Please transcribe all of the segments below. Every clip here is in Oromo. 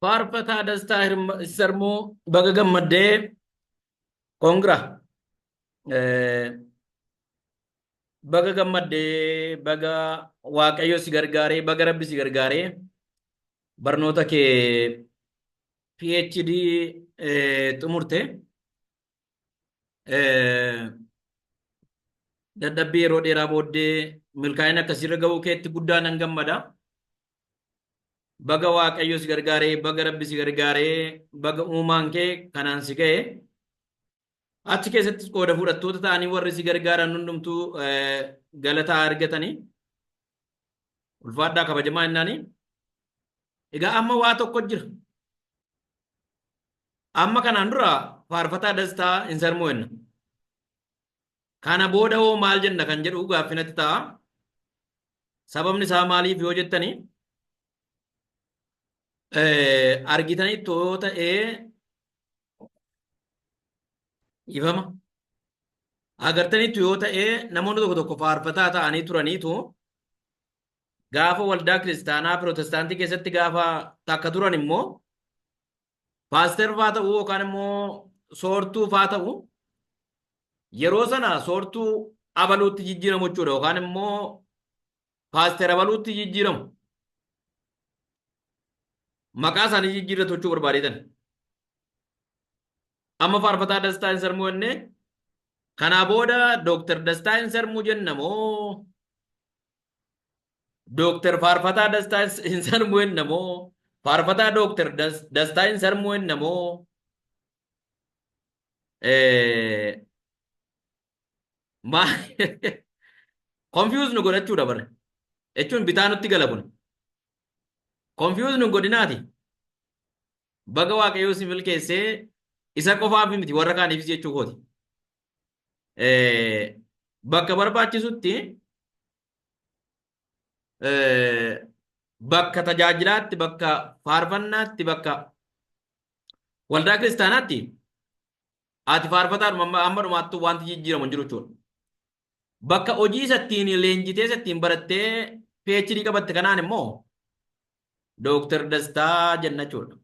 Faarfataa Dastaa Sarmuu baga gammaddee, congra. Baga gammaddee, baga Waaqayyo si gargaaree, baga Rabbi si gargaaree barnoota kee PhD xumurte. Dadhabbii yeroo dheeraa booddee milkaa'ina akkasiirra ga'uu keetti guddaa nan gammada. Baga Waaqayyo si gargaaree, baga Rabbi si gargaaree, baga uumaan kee kanaan si ga'e. Achi keessattis qooda fudhattoota ta'anii warri si gargaaran hundumtuu galataa argatanii. Ulfaadhaa, kabajamaa jennaani. Egaa amma waa tokko jira. Amma kanaan dura Faarfataa Dastaa hin sarmuu jenna. Kana booda hoo maal jenna kan jedhu gaaffinatti ta'a. Sababni isaa maaliif yoo jettani, argitanii yoo ta'ee, ifama agartaniitu yoo ta'ee, namoonni tokko tokko faarfataa ta'anii turaniitu gaafa waldaa kiristaanaa pirootestaantii keessatti gaafa takka turan immoo paaster faa ta'uu yookaan immoo soortuu faa ta'u, yeroo sana soortuu abaluutti jijjiiramu jechuudha, yookaan immoo paaster abaluutti jijjiiramu. Maqaa isaanii jijjiirratu jechuu barbaadeetan. Amma Faarfataa Dastaa hin sarmuu jennee, kanaa booda Dooktar Dastaa hin sarmuu jenna moo, Dooktar Faarfataa Dastaa hin sarmuu jenna moo, Faarfataa Dooktar Dastaa hin sarmuu jenna moo, maa confuse nu godhachuudha bara jechuun bitaa nutti gala kun. Confuse nu godhinaati. Baga Waaqayyoo si milkeessee, isa qofaaf miti, warra kaaniifis jechuu kooti. Bakka barbaachisutti, bakka tajaajilaatti, bakka faarfannaatti, bakka waldaa kiristaanaatti ati faarfataadhuma amma dhumaattuu, wanti jijjiiramu hin jiru jechuudha. Bakka hojii isa ittiin leenjitee, isa ittiin barattee PhD qabatte kanaan immoo Dooktar Dastaa jenna jechuudha.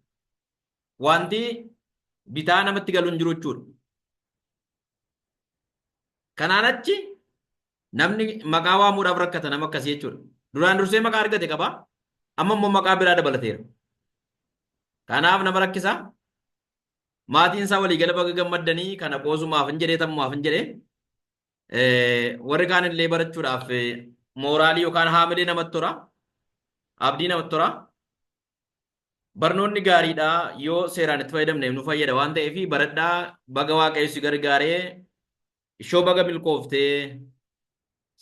Wanti bitaa namatti galu hin jiru jechuudha. Kanaan achi namni maqaa waamuudhaaf rakkata nama akkasii jechuudha. Duraan dursee maqaa argate qaba. Amma immoo maqaa biraa dabalateera. Kanaaf nama rakkisa. Maatiin isaa waliigala baga gammaddanii, kana qoosumaaf hin jedhee, tammumaaf hin jedhee, warri kaan illee barachuudhaaf mooraalii yookaan haamilee namatti tora. Abdii namatti tora. Barnoonni gaariidha, yoo seeraan itti fayyadamne nu fayyada waan ta'eef baradhaa. Baga Waaqayyo si gargaaree, ishoo baga milkooftee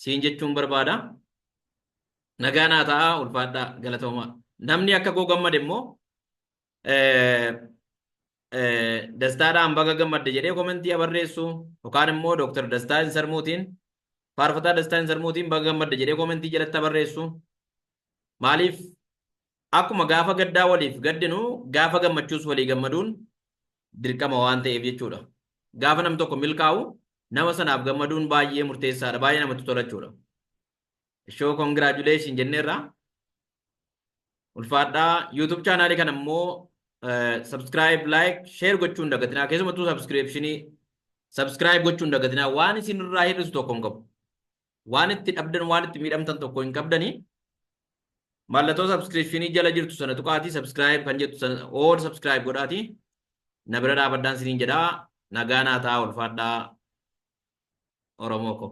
siin jechuun barbaada. Nagaa naa ta'a, ulfaadhaa, galatoomaa. Namni akka koo gammade immoo Dastaadhaan baga gammadde jedhee komentii barreessu, yookaan immoo Dooktar Dastaa Insarmuutiin, Faarfataa Dastaa Insarmuutiin baga gammadde jedhee komentii jalatti barreessu. Maaliif, akkuma gaafa gaddaa waliif gaddinu gaafa gammachuus walii gammaduun dirqama waan ta'eef jechuudha. Gaafa nam tokko milkaa'u nama sanaaf gammaduun baay'ee murteessaadha. Baay'ee namatti tola jechuudha. Ishoo, congratulation jenneerra. Ulfaadhaa. YouTube chaanaalii kana immoo subscribe, like, share gochuun hin dagatinaa. Keessumattuu subscriptionii subscribe gochuun hin dagatinaa. Waan isin irraa hir'isu tokko hin qabu. Waan itti dhabdan, waan itti miidhamtan tokko hin qabdanii. Mallattoo subscriptionii jala jirtu sana tuqaatii subscribe kan jettu sana all subscribe godhaatii na bira dhaabadhaan isiniin jedhaa. Nagaa naa ta'aa, ulfaadhaa, Oromoo ko.